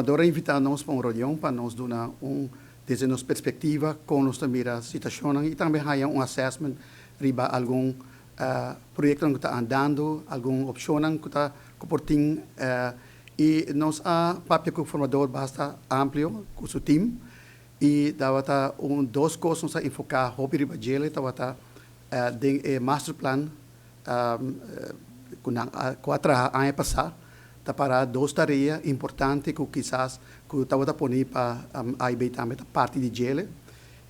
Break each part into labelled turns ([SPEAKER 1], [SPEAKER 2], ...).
[SPEAKER 1] Formador a invitá nos pa un reunion pa nos duna un desde nos perspektiva kon nos ta mira situashonnan i tambe haña un assessment riba algun proyektonan ku ta andando, algun opshonnan ku ta ku por tin i nos a papia ku formador basta amplio ku su team i tabata un dos kos nos a enfoká hopi riba djele tabata den e masterplan ku nan a ku a traha aña pasá ta para dos tarea importante ku kisas ku tabata poni pa AIB tambe ta parti di djele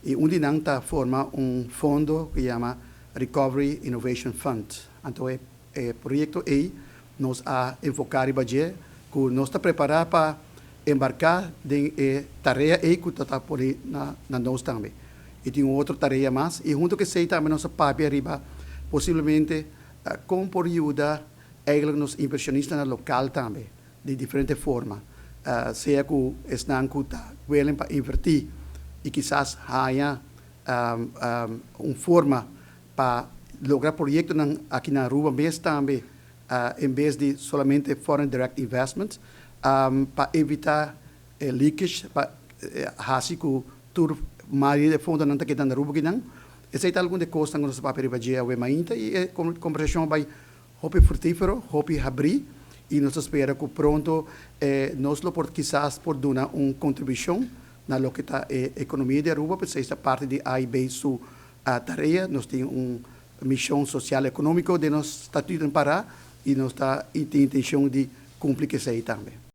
[SPEAKER 1] i un di nan ta forma un fondo ku yama Recovery Innovation Fund. Anto e e proyekto ei nos a enfoká riba dje ku nos ta prepará pa embarká den e tarea ei ku ta ta poni na na nos tambe. I tin un otro tarea mas i hunto ku esei tambe nos a papia riba posiblemente kon por yuda eigenlijk nos invershonistanan lokal tambe di diferente forma, sea ku esnan ku ta willing pa invertí i kisas haña un forma pa logra proyektonan aki na Aruba mes tambe en bes di solamente foreign direct investment pa evitá e leakage pa hasi ku tur mayoria di e fondonan ta keda na Aruba kinan. Esei ta algun di e kosnan ku nos a papia riba dje awe mainta i e kombersashon a bai hopi frutífero, hopi habrí i nos ta spera ku pronto nos lo por kisas por duna un kontribushon na loke ta e ekonomia di Aruba, p'esei ta parti di AIB su tarea. Nos tin un mishon sosial ekonómiko den nos statutonan pará i nos ta tin intenshon di kumpli ku esei tambe.